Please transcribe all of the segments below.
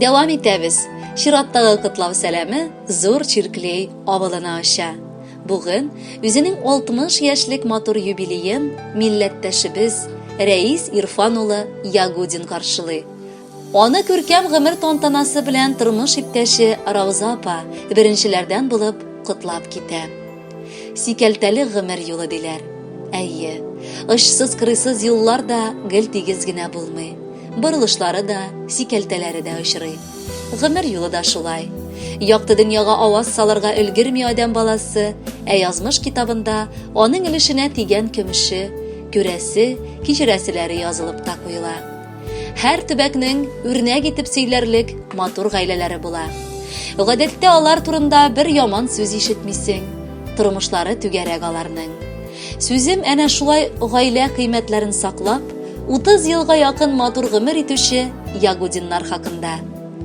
Дәвам итәбез. Чираттагы котлау сәламе Зур Чирклей авылына оча. Бүген үзенең 60 яшьлек матур юбилеен милләттәшебез Рәис Ирфан улы Ягудин каршылый. Аны күркәм гомер тантанасы белән тормыш иптәше Рауза апа беренчеләрдән булып котлап китә. Сикәлтәле гомер юлы диләр. Әйе, очсыз-кырыйсыз юллар да гел тигез генә булмый. Борылышлары да, сикәлтәләре дә очрый. Гомер юлы да шулай. Якты дөньяга аваз салырга өлгерми адәм баласы, ә язмыш китабында аның өлешенә тигән көмеше, күрәсе, кичерәселәре язылып та куела. Һәр төбәкнең үрнәк итеп сөйләрлек матур гаиләләре була. Гадәттә алар турында бер яман сүз ишетмисең. Тормышлары түгәрәк аларның. Сүзем әнә шулай гаилә кыйммәтләрен саклап, 30 елга якын матур гомер итүче Ягудиннар хакында.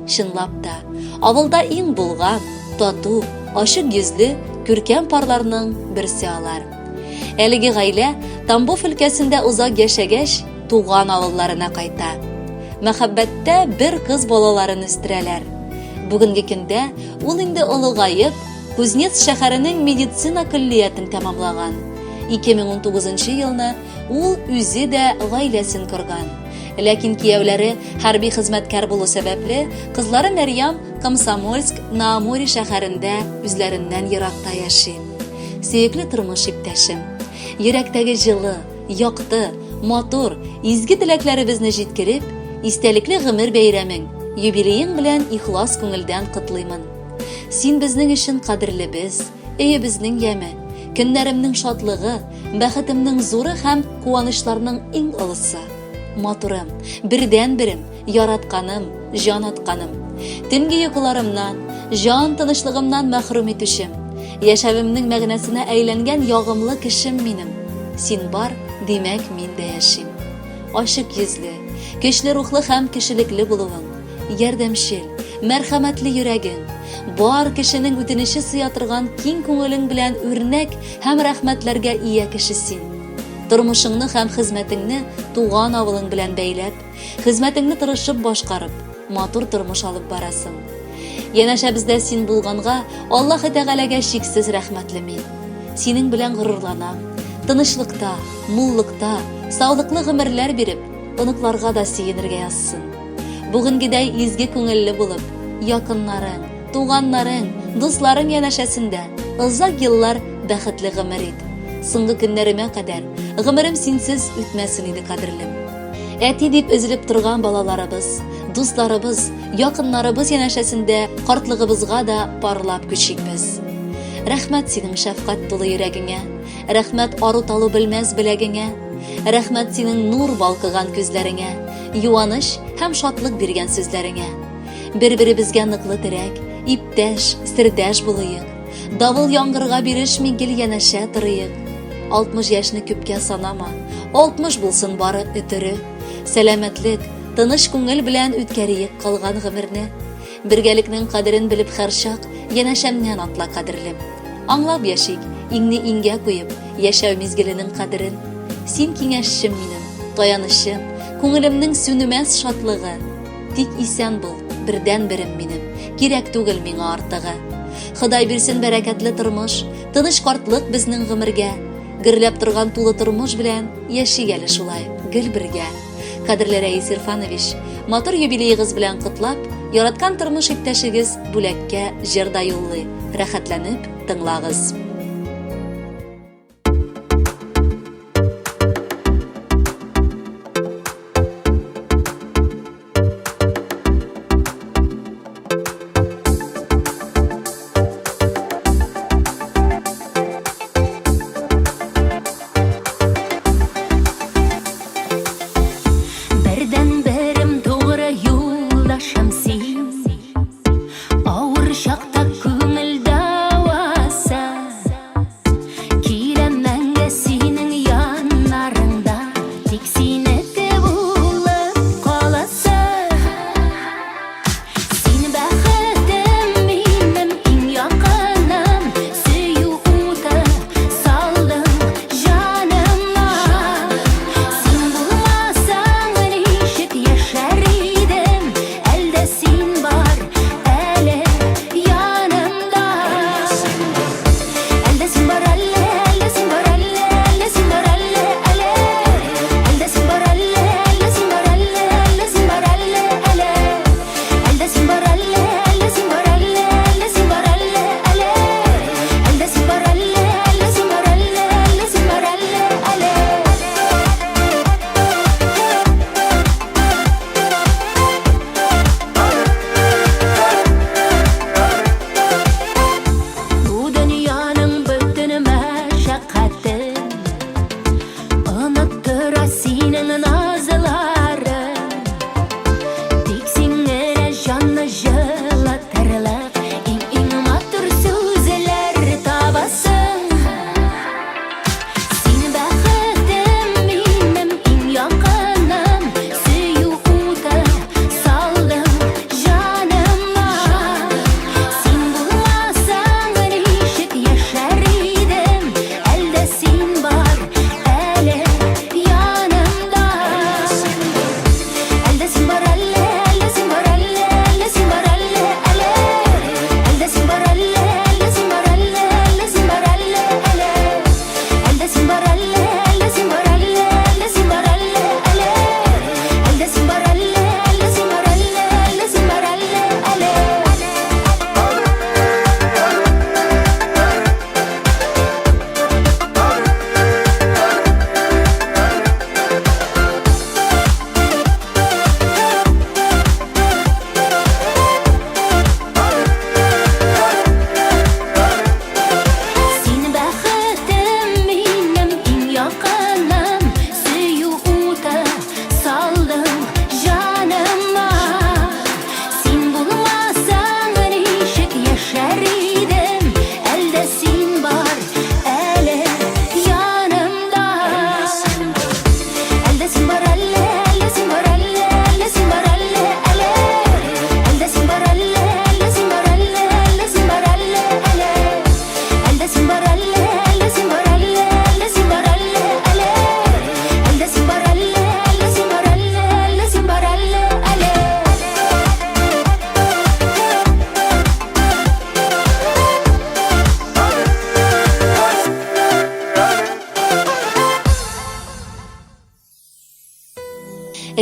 Чынлап та, авылда иң булган, тату, ачык йөзле, күркәм парларның берсе алар. Әлеге гаилә Тамбов өлкәсендә озак яшәгәч, туган авылларына кайта. Мәхәббәттә бер кыз балаларын үстерәләр. Бүгенге көндә ул инде олыгаеп, Кузнец шәһәренең медицина көллиятен тәмамлаган. 2019 елны ул үзе дә гаиләсен корган. Ләкин кияүләре хәрби хезмәткәр булу сәбәпле, кызлары Мәрьям Комсомольск на Амуре шәһәрендә үзләреннән еракта яши. Сөекле тормыш иптәшем, йөрәктәге җылы, якты, матур, изге теләкләребезне җиткереп, истәлекле гомер бәйрәмең, юбилеең белән ихлас күңелдән котлыймын. Син безнең өчен кадерлебез, өебезнең яме, көннәремнең шатлыгы, бәхетемнең зуры һәм куанычларның иң олысы. Матурым, бердәнберем, яратканым, җан атканым. Төнге йокыларымнан, җан тынычлыгымнан мәхрүм итүчем. Яшәвемнең мәгънәсенә әйләнгән ягымлы кешем минем. Син бар, димәк, мин дә яшим. Ачык йөзле, көчле рухлы һәм кешелекле булуың, ярдәмчел, мәрхәмәтле йөрәгең, бар кешенең үтенече сыя торган киң күңелең белән үрнәк һәм рәхмәтләргә ия кеше син. Тормышыңны һәм хезмәтеңне туган авылың белән бәйләп, хезмәтеңне тырышып башкарып, матур тормыш алып барасың. Янәшәбездә син булганга, Аллаһы Тәгаләгә чиксез рәхмәтле мин. Синең белән горурланам. Тынычлыкта, муллыкта, саулыклы гомерләр биреп, оныкларга да сөенергә язсын. Бүгенгедәй изге күңелле булып, якыннарың, туганнарың, дусларың янәшәсендә озак еллар бәхетле гомер ит. Соңгы көннәремә кадәр гомерем синсез үтмәсен иде, кадерлем. Әти дип өзелеп торган балаларыбыз, дусларыбыз, якыннарыбыз янәшәсендә картлыгыбызга да парлап күчик без. Рәхмәт синең шәфкать тулы йөрәгеңә, рәхмәт ару-талу белмәс беләгеңә, рәхмәт синең нур балкыган күзләреңә, юаныч һәм шатлык биргән сүзләреңә. Бер-беребезгә ныклы терәк, иптәш, сердәш булыйк. Давыл яңгырга бирешми гел янәшә торыйк. 60 яшьне күпкә санама, 60 булсын бары өтере. Сәламәтлек, тыныч күңел белән үткәриек калган гомерне. Бергәлекнең кадерен белеп һәрчак янәшәмнән атла, кадерлем. Аңлап яшик, иңне иңгә куеп, яшәү мизгеленең кадерен. Син киңәшчем минем, таянычым, күңелемнең сүнемәс шатлыгы. Тик исән бул, бердәнберем минем, кирәк түгел миңа артыгы. Ходай бирсен бәрәкәтле тормыш, тыныч картлык безнең гомергә. Гөрләп торган тулы тормыш белән яшик әле шулай, гел бергә. Кадерле Рәис Ирфанович, матур юбилеегыз белән котлап, яраткан тормыш иптәшегез бүләккә җыр да юллый. Рәхәтләнеп тыңлагыз. Бердәнберем тугры юлдашым син. Авыр чакта күңел дәвасы.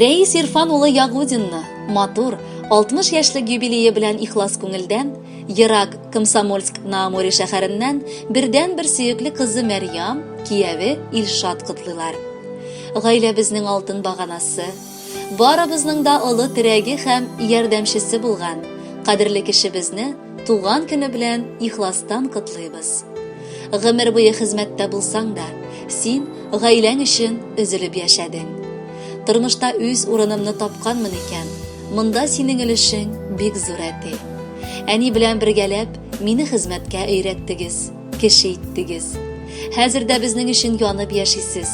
Рәис Ирфан улы Ягудинны матур 60 яшьлек юбилее белән ихлас күңелдән ерак Комсомольск-на-Амуре шәһәреннән бердәнбер сөекле кызы Мәрьям, кияве Илшат котлыйлар. Гаиләбезнең алтын баганасы, барыбызның да олы терәге һәм ярдәмчесе булган кадерле кешебезне туган көне белән ихластан котлыйбыз. Гомер буе хезмәттә булсаң да, син гаиләң өчен өзелеп яшәдең. Тормышта үз урынымны тапканмын икән, монда синең өлешең бик зур, әти. Әни белән бергәләп мине хезмәткә өйрәттегез, кеше иттегез. Хәзер дә безнең өчен янып яшисез.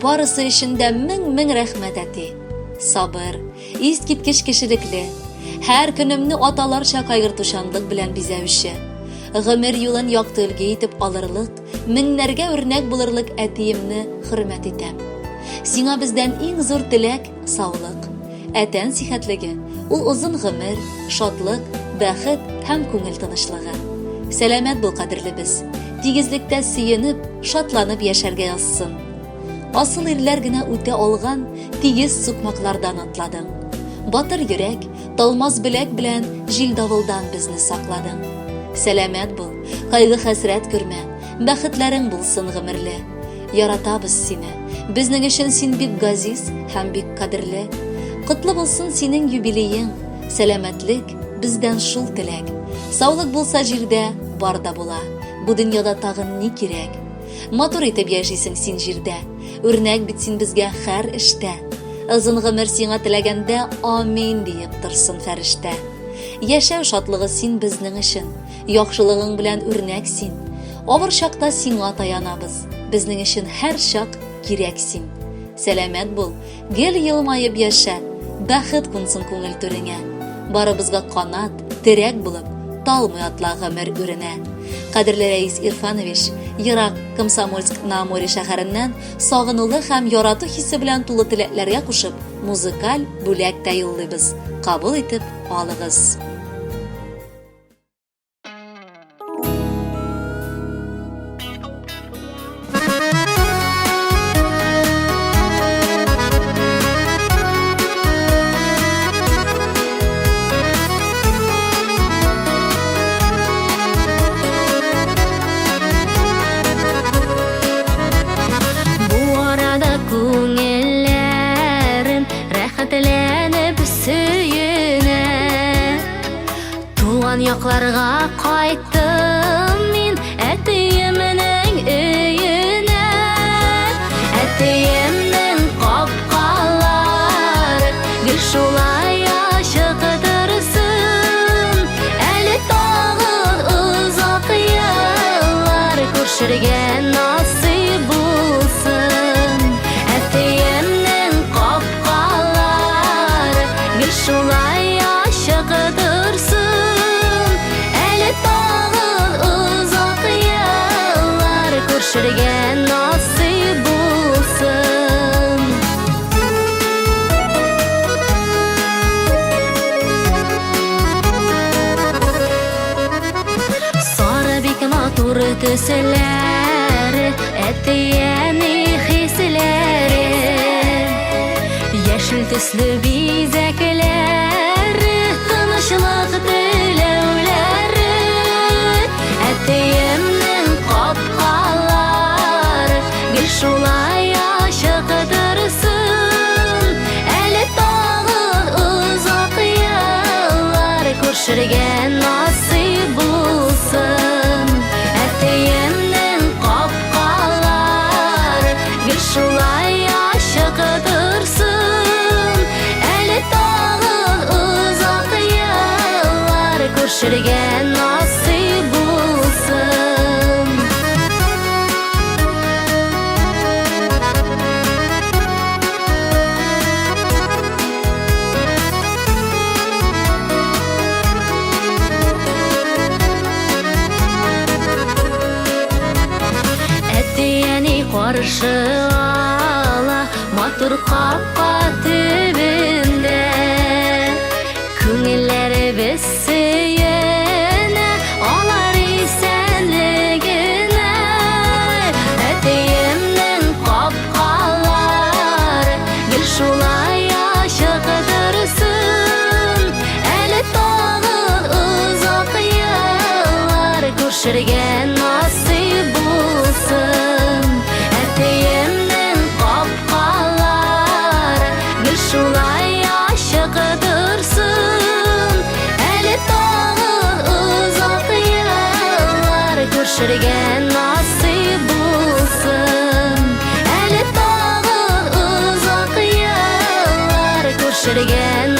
Барысы өчен дә мең-мең рәхмәт, әти. Сабыр, искиткеч кешелекле, һәр көнемне аталарча кайгыртучанлык белән бизәүче, гомер юлын якты өлге итеп алырлык, меңнәргә үрнәк булырлык әтиемне хөрмәт итәм. Сиңа бездән иң зур теләк, саулык. Ә тән сихәтлеге, ул озын гомер, шатлык, бәхет һәм күңел тынычлыгы. Сәламәт бул, кадерлебез. Тигезлектә сөенеп, шатланып яшәргә язсын. Асыл ирләр генә үтә алган тигез сукмаклардан атладың. Батыр йөрәк, талмас беләк белән җил-давылдан безне сакладың. Сәламәт бул, кайгы-хәсрәт күрмә, бәхетләрең булсын гомерле. Яратабыз сине. Безнең өчен син бик газиз һәм бик кадерле. Котлы булсын синең юбилеең, сәламәтлек, бездән шул теләк. Саулык булса җирдә бар да була. Бу дөньяда тагын ни кирәк? Матур итеп яшисең син җирдә. Үрнәк бит син безгә хәр эштә. Озын гомер сиңа теләгәндә амин диеп торсын фәрештә. Яшәү шатлыгы син безнең өчен. Яхшылыгың белән үрнәк син. Авыр чакта сиңа таянабыз. Безнең өчен һәр чак кирәк син. Сәламәт бул, гел елмаеп яшә, бәхет кунсын күңел түреңә. Барыбызга канат, терәк булып, талмый атла гомер үренә. Кадерле Рәис Ирфанович, ерак Комсомольск-на-Амуре шәһәреннән сагынулы һәм ярату хисе белән тулы теләкләргә кушып, музыкаль бүләк тә юллыйбыз. Кабул итеп алыгыз. Бу арада күңелләрем рәхәтләнеп сөенә. Туган якларга кайттым мин әтиемнең өенә. Әтиемнең капкалары гел шулай ачык торсын. Әле тагын озак еллар күрешергә насыйп булсын. Әтиемнең капкалары гел шулай ачык торсын. Әле тагын озак еллар күрешергә насыйп булсын. Сары бик матур төсләре, әти-әни хисләре. Яшел төсле бизәкләре, тынычлык теләүләре. Әтиемнең капкалары гел шулай ачык торсын. Әле тагын озак еллар күрешергә насыйп булсын. Әтиемнең капкалары гел шулай ачык торсын. Әле тагын озак еллар күрешергә насыйп булсын. Әти-әни каршы ала матур капка төбендә. Күңелләребез сөенә алар исәнлегенә. Әтиемнең капкалары гел шулай. Күршергә насыйп булсын. Әтиемнең капкалары гел шулай ачык торсын. Әле тагын озак еллар күршергә насыйп булсын. Әле тагын озак еллар күршергә.